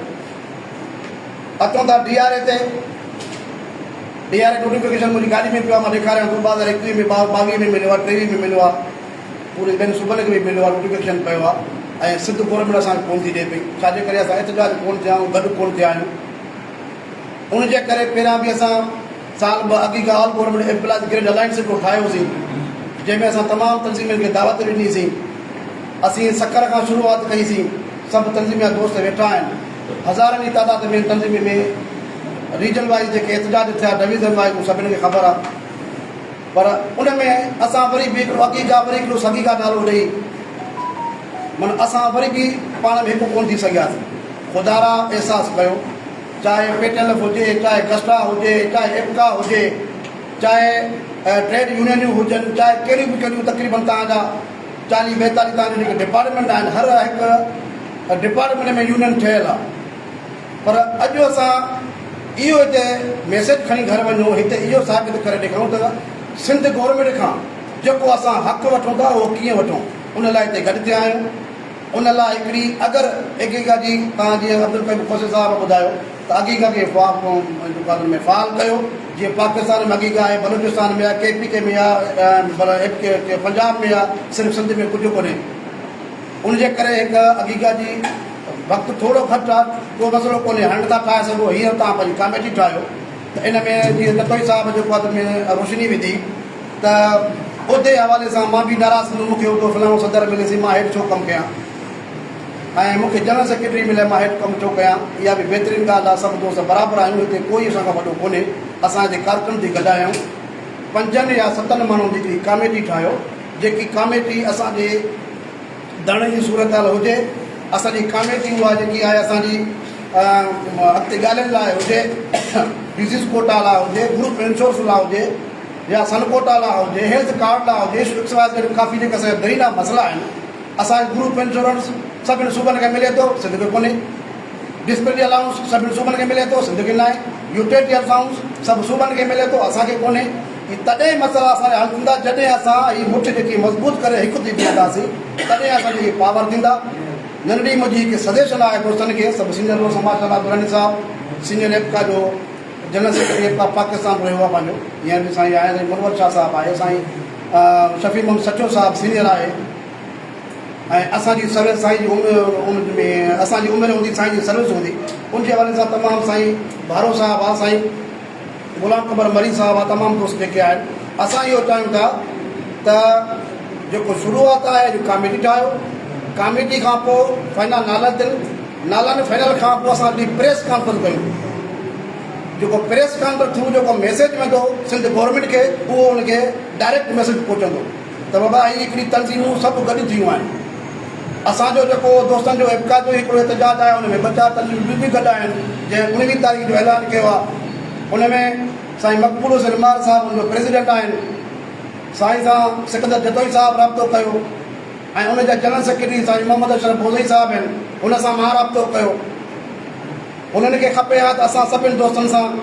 Speaker 8: اچون ٿا ڊي آر اي تي. ڊي آر اي نوٽيفڪيشن منهنجي گاڏي ۾ پيو آهي مان ڏيکاريان ٿو 2021 ۾ 22 ۾ مليو آهي 23 ۾ مليو آهي پوري ٻين صوبن کي به مليو آهي نوٽيفڪيشن پيو آهي ۽ سنڌ گورنمينٽ اسان کي ڪون ٿي ڏي پئي ڇا جي ڪري اسان احتجاج ڪون ٿيا آهيون گڏ ڪون ٿيا آهيون. ان جي ڪري پهريان به اسان سال ٻه اڳي کان all government employees grand alliance هڪڙو ٺاهيوسين جنهن ۾ اسان تمام تنظيمن کي دعوت ڏني سين. اسين سکر کان شروعات ڪئي سين. سڀ تنظيم جا دوست ويٺا آهن. هزارن جي تعداد ۾ ان تنظيم ۾ ريجن وائيز جيڪي احتجاج ٿيا ڊويزن وائيز اهو سڀني کي خبر آهي. پر ان ۾ اسان وري به هڪڙو اڳيگا وري هڪڙو سڳيگا نالو ڏئي معنيٰ اسان وري به پاڻ ۾ هڪ ڪونه ٿي سگهياسين. خدارا احساس ڪيو. چاهي پيٽل هجي، چاهي گسٽا هجي، چاهي ايپڪا هجي، چاهي ٽريڊ يونينيون هجن، چاهي ڪهڙيون به ڪهڙيون تقريبن توهان جا چاليهه ٻائيتاليهه توهان جا جيڪي ڊپارٽمينٽ آهن هر هڪ ڊپارٽمينٽ ۾ يونين ٺهيل آهي پر اڄ اسان اهو هتي ميسيج کڻي گهر وڃون هتي اهو ثابت ڪري ڏيکاريون ته سنڌ گورنمينٽ کان جيڪو اسان حق وٺون ٿا اهو ڪيئن وٺون ان لاء هتي گڏ ٿيا آهيون. ان لاء هڪڙي اگر اگيگا جي توهان جيئن عبدالقيوم کوسي صاحب ٻڌايو ته اگيگا کي ۾ فعال ڪيو جيئن پاڪستان ۾ اگيگا آهي بلوچستان ۾ آهي ڪي پي ڪي ۾ آهي پنجاب ۾ آهي صرف سنڌ ۾ ڪجهه ڪونهي ان جي ڪري هڪ اگيگا جي وقت ٿورو گهٽ آهي ڪو مسئلو ڪونهي هاڻي نٿا ٺاهي سگهو هينئر توهان پنهنجي ڪاميٽي ٺاهيو ته ان ۾ جيئن جتوئي صاحب جيڪو آهي ۾ روشني وڌي ته عهدي حوالي سان مان به ناراض ٿيندم، مون کي عهدو فلاڻو صدر ملي سي مان هيٺ ڇو ڪم ڪيان ۽ مون کي جنرل سيڪريٽري ملي مان هيٺ ڪم ڇو ڪيان، اها به بهترين ڳالهه آهي، سڀ دوست برابر آهيون، هتي ڪوئي اسان کان وڏو ڪونهي، اسان هتي ڪارڪن ٿي گڏ آيا آهيون، پنجن يا ستن ماڻهن جي هڪڙي ڪاميٽي ٺاهيو، جيڪي ڪاميٽي اسان جي ڌرڻي جي صورتحال هجي، اسان جي ڪاميٽي اها جيڪي آهي اسان جي اڳتي ڳالهين لاء هجي، ڊزيز ڪوٽا لاء هجي، گروپ انشورنس لاء هجي. يا سن ڪوٽا لاء هجي، هيلٿ ڪارڊ لاء هجي، ايڪس واء زيڊ ڪافي جيڪي اسان جا درينا مسئلا آهن، اسان کي گروپ انشورنس سڀني صوبن کي ملي ٿو، سنڌ کي ڪونهي، ڊسپلنري الائونس سڀني صوبن کي ملي ٿو، سنڌ کي ناهي، يوٽيلٽي الائونس سڀ صوبن کي ملي ٿو، اسان کي ڪونهي، هي تڏهن مسئلا اسان جا حل ٿيندا جڏهن اسان هي مٺ جيڪي مضبوط ڪري هڪ ٿي بيهنداسين، تڏهن اسان جي هي پاور ٿيندا. ننڍڙي منهنجي هڪ سجيشن آهي دوستن کي، سڀ سينئر دوست ماشاء الله دراني صاحب سينئر ايپڪا جو جنرل سيڪريٽري ايپڪا پاڪستان رهيو آهي پنهنجو هينئر به سائين آهي سائين منور شاهه صاحب آهي سائين شفيع محمد سچو صاحب سينئر آهي ۽ اسان جي سروس سائين جي عمر ۾ اسان جي عمر هوندي سائين جي سروس هوندي ان جي حوالي سان تمام سائين ڀارو صاحب آهي سائين غلام قمر مري صاحب آهي تمام دوست جيڪي آهن اسان اهو چاهيون ٿا ته جيڪو شروعات آهي اڄ ڪاميٽي ٺاهيو ڪاميٽي کان پوء فائنل نالا ٿين نالن فائنل کان پوء اسان هڪڙي پريس ڪانفرنس ڪيون جيڪو پريس ڪانفرنس ٿرو جيڪو ميسيج ويندو سنڌ گورنمينٽ کي اهو ان کي ڊائريڪٽ ميسيج پهچندو ته بابا هي هڪڙي تنظيمون سڀ گڏ ٿيون آهن اسان جو جيڪو دوستن جو ايپڪا جو هڪڙو احتجاج آهي ان ۾ ٻه چار تنظيمون ٻيون به گڏ آهن جنهن اڻويهه تاريخ جو اعلان ڪيو آهي ان ۾ سائين مقبول حسين مار صاحب ان جو پريزيڊنٽ آهن سائين سان سڪندر جتوئي صاحب رابطو ڪيو ۽ ان جا جنرل سيڪريٽري سائين محمد اشرف بوزئي صاحب آهن ان سان مان رابطو ڪيو انهن کي کپي ها ته اسان سڀن دوستن سان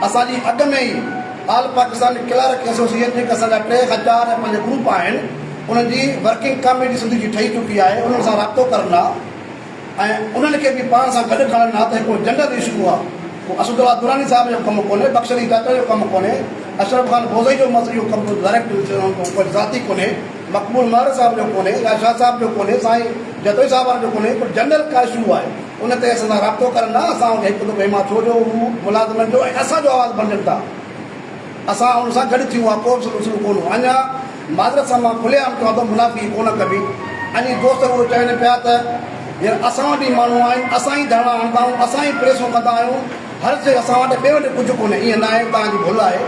Speaker 8: اسان جي اڳ ۾ ئي آل پاڪستان ڪلارڪ ايسوسيئيشن جيڪي اسان جا ٽي کان چار يا پنج گروپ آهن انهن جي ورڪنگ ڪاميٽي سنڌ جي ٺهي چڪي آهي انهن سان رابطو ڪرن ها ۽ انهن کي به پاڻ سان گڏ کڻن ها ته هڪڙو جنرل اشو آ، ڪو اسد الله دراني صاحب جو ڪم ڪونهي، بخش علي چاچا جو ڪم ڪونهي، اشرف خان بوزئي جو اهو ڪم ڊائريڪٽ ذاتي ڪونهي، مقبول مهر صاحب جو ڪونهي يا شاهه صاحب جو ڪونهي، سائين جتوئي صاحب وارن جو ڪونهي، هڪڙو جنرل ڪا اشو آهي ان تي اسان سان رابطو ڪرن ها، اسان ان کي هڪ دفعو مان ڇو جو هو ملازمن جو ۽ اسان جو آواز بڻجن ٿا. اسان ان سان گڏ ٿيون ها ڪو به مسئلو ڪونه هو. اڃا معذرت سان مان کلي عام چوان ٿو منافقي ڪونه ڪبي. اڃي دوست اهو چون پيا ته يار اسان وٽ ئي ماڻهو آهن، اسان ئي ڌرڻا هڻندا آهيون، اسان ئي پريسون ڪندا آهيون، هر شيء اسان وٽ ٻئي وٽ ڪجهه ڪونهي. ائين ناهي، توهان جي ڀل آهي.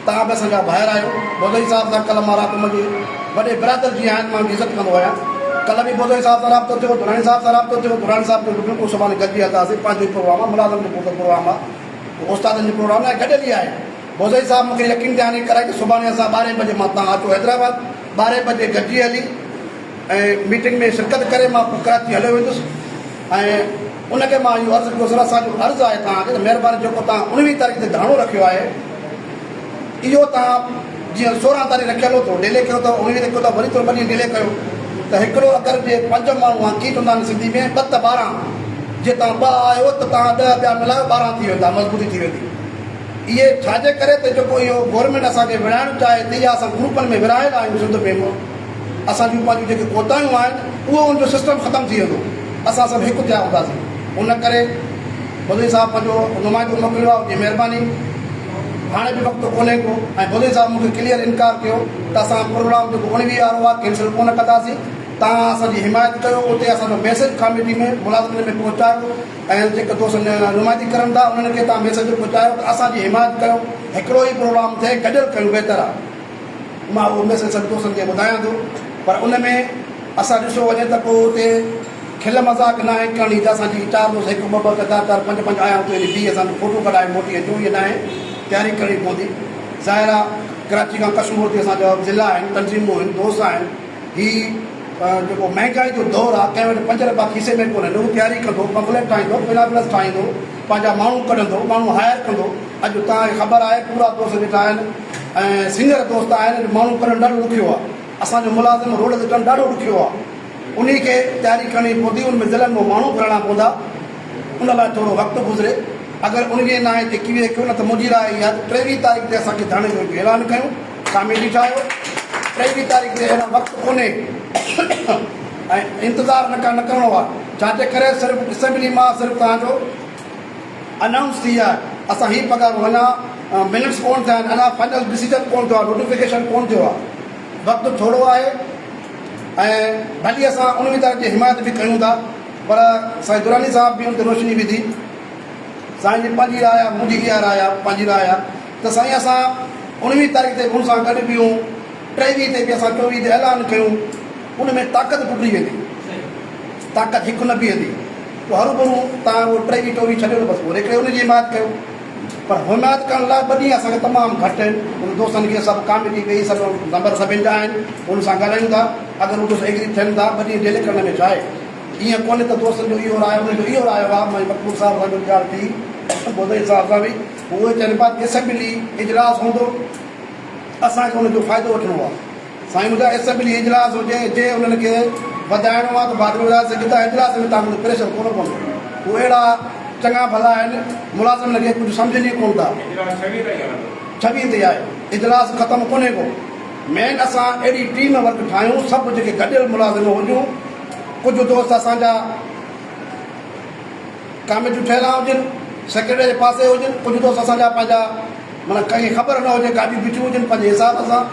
Speaker 8: توهان به اسان جا ڀائر آهيو. بوزئي صاحب سان ڪلهه مان رات منهنجي وڏي برادر جيئن آهن مان ان جي عزت ڪندو آهيان. ڪلهه به بوزئي صاحب سان رابطو ٿيو، دراني صاحب سان رابطو ٿيو، دراني صاحب چيو ته بلڪل سڀاڻي گڏجي هلنداسين، پنهنجو ئي پروگرام آهي، ملازم جو پروگرام آهي. استادن جو پروگرام ناهي گڏيل ئي آهي. بوزئي صاحب مون کي يقين دهاني ڪرائي ته سڀاڻي اسان ٻارهين بجي مان تان اچو حيدرآباد ٻارهين بجي گڏجي هلي ۽ ميٽنگ ۾ شرڪت ڪري مان پوء ڪراچي هليو ويندس ۽ ان کي مان اهو عرض ڪيو سر اسان جو عرض آهي توهان کي ته مهرباني جيڪو توهان اڻويهه تاريخ تي ڌرڻو رکيو آهي اهو توهان جيئن سورهن تاريخ رکيل هو ٿورو ڊيلي ڪيو ته اڻويهه تي ڪيو ته وري ٿورو ٻه ڏينهن ڊيلي ڪيو ته هڪڙو اگر جي پنج ماڻهو آهن ڪيئن چوندا آهن سنڌي ۾ ٻه ته ٻارهن جي توهان ٻه آهيو ته توهان ڏهه ٻيا ملايو ٻارهن ٿي ويندا مضبوطي ٿي ويندي اهي ڇاجي ڪري ته جيڪو اهو گورنمينٽ اسان کي وڙهائڻ چاهي ٿي يا اسان گروپن ۾ ورهايل آهيون سنڌ ۾ اسان جون پنهنجون جيڪي ڪوتاهيون آهن اهو ان جو سسٽم ختم ٿي ويندو اسان سڀ هڪ ٿيا هونداسين ان ڪري. بلوچ صاحب پنهنجو نمائندو موڪليو آهي ان جي مهرباني. هاڻي به وقت ڪونهي ڪو ۽ بلوچ صاحب مون کي ڪليئر انڪار ڪيو ته اسان پروگرام جيڪو 19 وارو آهي ڪينسل ڪونه ڪنداسين توهان اسان جي حمايت ڪيو اتي اسان جو ميسيج ڪاميٽي ۾ ملازمن ۾ پهچايو ۽ جيڪي دوست نمائندگي ڪرن ٿا انهن کي توهان ميسيج پهچايو ته اسان جي حمايت ڪيو هڪڙو ئي پروگرام ٿئي گڏيل ڪيون بهتر آهي. مان اهو ميسيج سڀ دوستن کي ٻڌايان ٿو پر ان ۾ اسان ڏسو وڃي ته ڪو اتي کل مذاق ناهي ڪرڻي ته اسان جي چار دوست هڪ ٻه ٻه چار چار پنج پنج آيا اتي وڃي بيهي اسان فوٽو ڪڍائي موٽي اچون ائين ناهي تياري ڪرڻي پوندي ظاهر آ ڪراچي کان ڪشمور تي اسان جا ضلع آهن تنظيمون آهن دوست آهن هي جيڪو مهنگائي جو دور آ ڪنهن وٽ پنج رپيا کيسي ۾ ڪونهن هو تياري ڪندو پمفليٽ ٺاهيندو پنافلس ٺاهيندو پنهنجا ماڻهو ڪڍندو ماڻهو هائر ڪندو اڄ توهان کي خبر آهي پورا دوست ويٺا آهن ۽ سينئر دوست آهن اڄ ماڻهو ڪڍڻ ڏاڍو ڏکيو آهي اسان جو ملازم روڊ تي چڙهڻ ڏاڍو ڏکيو آهي انهي کي تياري ڪرڻي پوندي ان ۾ ضلعن مان ماڻهو گهرائڻا پوندا ان لاء ٿورو وقت گذري اگر انهي ناهي ته ڪيوي ڪيو نه ته منهنجي راء اها ته 23 تاريخ تي اسان کي ڌرڻي جو هڪ اعلان ڪيون ڪاميٽي ٺاهيو 23 تاريخ تي اهڙا وقت ڪونهي ۽ انتظار نه ڪرڻو آهي ڇا جي ڪري صرف اسيمبلي مان صرف توهان جو انائونس ٿي آهي اسان هي پگهارون اڃا منٽس ڪون ٿيا آهن اڃا فائنل ڊسيزن ڪون ٿيو آهي نوٽيفڪيشن ڪون ٿيو آهي وقت ٿورو آهي ۽ ڀلي اسان انهي طرح جي حمايت به ڪيون ٿا پر سائين دراني صاحب به ان تي روشني وڌي سائين جي پنهنجي راء آهي منهنجي اها راء آهي پنهنجي راء آهي ته سائين اسان 19 تاريخ تي به ان سان گڏ بيهون 23 تي به اسان 24 تي اعلان ڪيون ان ۾ طاقت ٽٽي ويندي طاقت هڪ نه بيهندي پوء هروڀرو توهان اهو 23 24 ڇڏيو نه بس پوء هڪڙي ان جي حمايت ڪيو پر حمايت ڪرڻ لاء ٻه ڏينهن اسان کي تمام گهٽ آهن ان دوستن کي سڀ ڪاميٽي ويهي سڀ نمبر سڀن جا آهن ان سان ڳالهايون ٿا اگر هو دوست ايگري ٿين ٿا ٻه ڏينهن ڊيلي ڪرڻ ۾ ڇا آهي ائين ڪونهي ته دوستن جو اهو رايو انهن جو اهو رايو آهي مائي مقبول صاحب سان به ڳالهه ٿي بودئي صاحب سان به اهي چون پيا اسيمبلي اجلاس هوندو اسان کي ان جو فائدو وٺڻو آهي سائين منهنجا اسيمبلي اجلاس هجي جي انهن کي وڌائڻو آهي ته بعد ۾ وڌائي سگهن ٿا اجلاس ۾ توهان کي پريشر ڪونه پوندو هو اهڙا چڱا ڀلا آهن ملازمن کي ڪجهه سمجهن ئي ڪونه ٿا.
Speaker 7: اجلاس ڇويهه تائين هلندو.
Speaker 8: ڇويهه تي آهي اجلاس ختم ڪونهي ڪو مين اسان اهڙي ٽيم ورڪ ٺاهيون سڀ جيڪي گڏيل ملازم هجون ڪجهه دوست اسان جا ڪاميٽيون ٺهيل هجن سيڪريٽري جي پاسي هجن ڪجهه دوست اسان جا پنهنجا معنيٰ ڪنهن کي خبر نه هجي گاڏيون بيٺيون هجن پنهنجي حساب سان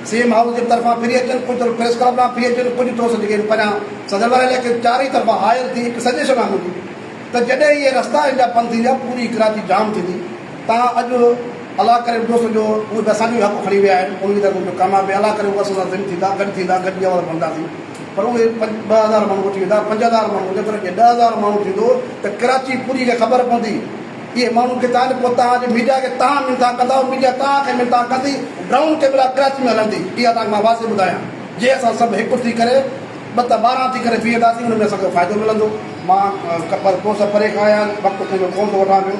Speaker 8: سي ايم هائوس جي طرفان ڦري اچن ڪجهه طرف پريس ڪلب ڏانهن ڦري اچن ڪجهه دوست جيڪي آهن پريان صدر واري علائقي چارئي طرفان هائر ٿي هڪ سجيشن آهي منهنجي ته جڏهن اهي رستا هن جا بند ٿي ويا پوري ڪراچي جام ٿيندي تان اڄ الله ڪري دوست جو اهي به اسان جو حق کڻي ويا آهن انهن جي طرف جو ڪامياب به الله ڪري اهي اسان سان ضم ٿيندا گڏ ٿيندا گڏجي آواز بڻنداسين پر اهي 2000 ماڻهو وٺي ويندا 5000 ماڻهو هجن پر جي 10000 ماڻهو ٿيندو ته ڪراچي پوري کي خبر پوندي اهي ماڻهو ڪٿان آهن پوء توهان جي ميڊيا کي توهان منٿان ڪندا ميڊيا توهان کي منٿان ڪندي ڊرائون ڪيمرا ڪراچي ۾ هلندي اها توهان کي مان واضح ٻڌايان جي اسان سڀ هڪ ٿي ڪري ٻه ته 12 ٿي ڪري بيهنداسين ان ۾ اسان کي فائدو ملندو مان ڪوس پري کان آيا آهن وقت ڪنهن جو ڪونه ٿو وٺان پيو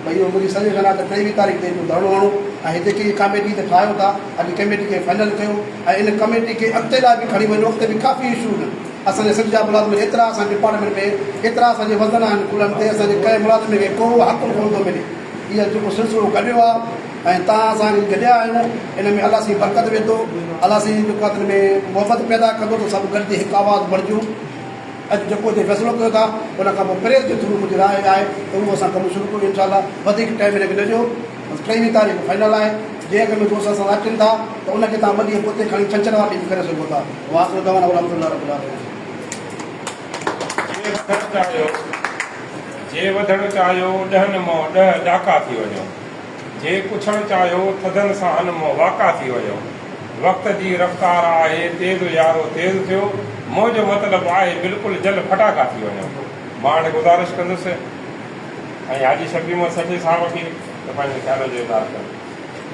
Speaker 8: ڀئي اهو منهنجي سجيشن آهي ته 23 تاريخ تي اهو ڌرڻو هڻو ۽ هي جيڪي ڪاميٽي هتي ٺاهيو ٿا اڄ ڪميٽي کي فائنل ڪيو ۽ ان ڪميٽي کي اڳتي لاء به کڻي وڃو اڳتي به ڪافي اشو آهن اسان جي سنڌ جا ملازم ايترا اسان جي ڊپارٽمينٽ ۾ ايترا اسان جي وزن آهن ڪلهن تي اسان جي ڪنهن ملازم کي ڪو حق ڪونه ٿو ملي اهو جيڪو سلسلو گڏيو آهي ۽ توهان اسان کي گڏيا آهيون ان ۾ الله سائين برڪت وجهندو الله سائين جيڪو آهي ان ۾ محبت پيدا ڪندو ته سڀ گڏجي هڪ آواز بڻجون اڄ جيڪو هتي فيصلو ڪيو ٿا ان کان پوء پريس جي ٿرو منهنجي راء اها آهي ته اهو اسان ڪم شروع ڪيون انشاء الله وڌيڪ ٽائيم هن کي نه ڏيو بس 23 تاريخ فائنل آهي جي اڳ ۾ دوست اسان سان اچن ٿا ته ان کي توهان ٻه ڏينهن پوئتي کڻي ڇنڇر واري ڏينهن به ڪري سگهو ٿا واخر دعوانا الحمد لله رب العالمين.
Speaker 7: جي وڌڻ چاهيو جي وڌڻ چاهيو ڏهن مون ڏهه ڏاڪا ٿي وڃو جي ڪڇڻ چاهيو ٿڌن ساهن مون واڪا ٿي وڃو وقت جي رفتار آهي تيز يارو تيز ٿيو منهنجو مطلب آهي بلڪل جل ڦٽاڪا ٿي وڃو مان هاڻي گذارش ڪندس ۽ حاجي شفيع محمد سٺي صاحب کي ته پنهنجي خيال جو اظهار ڪن.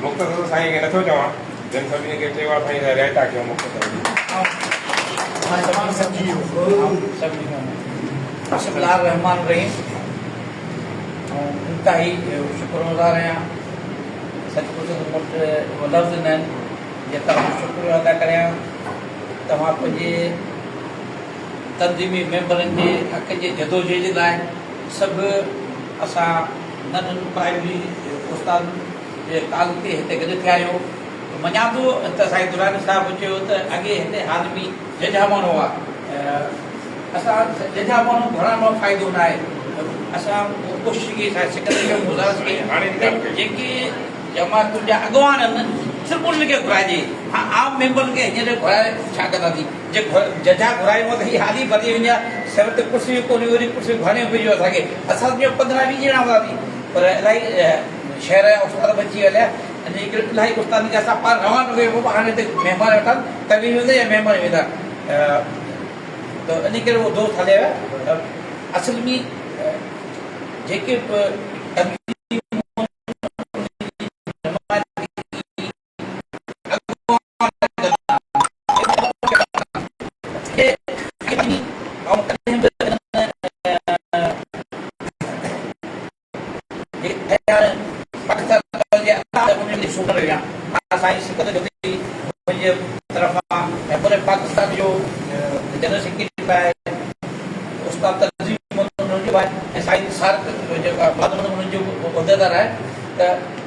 Speaker 7: مختصر سائين کي نٿو چوان جن سڀني کي چيو آهي سائين رعايتا ڪيو مختصر جي.
Speaker 2: بسم الله الرحمٰن الرحيم آئون انتهائي شڪر گذار آهيان سچ پڇو ته مون وٽ اهي لفظ نه آهن جي توهان جو شڪريو ادا ڪريان توهان پنهنجي تنظيمي ميمبرن جي حق جي جدوجهد جي لاء سڀ اسان ننڍن پرائمري استادن جي ڪال تي هتي گڏ ٿيا آهيو مڃان ٿو ته سائين دراني صاحب چيو ته اڳي هتي هال ۾ ججها ماڻهو هئا اسان ججها ماڻهو گهرڻ مان فائدو نه آهي. اسان ڪوشش ڪئي اسان سڪندر کي گذارش ڪئي ته جيڪي جماعتن جا اڳواڻ آهن صرف انهن کي گهرائجي ها عام ميمبرن کي هينئر گهرائي ڇا ڪنداسين جي ججا گهرايون ته هي حالي ڀرجي ويندا سر تي ڪرسيون ڪونهيون وري ڪرسيون گهرائڻيون پونديون اسان کي اسان سمجهو 15 20 ڄڻا هونداسين پر الاهي شهر جا استاد به اچي هليا ان جي ڪري الاهي استادن کي اسان پاڻ روانو ڪيو بابا هاڻي هتي مهمان ويٺا آهن توهين ويندا يا مهمان ويندا ته ان ڪري اهو دوست هليا ويا ته اصل ۾ جيڪي به تنظيمون پاڪستان جو جنرل سيڪريٽري به آهي استاد تنظيم انهن جو آهي ۽ سائين سارڪ جيڪا انهن جو عهديدار آهي ته.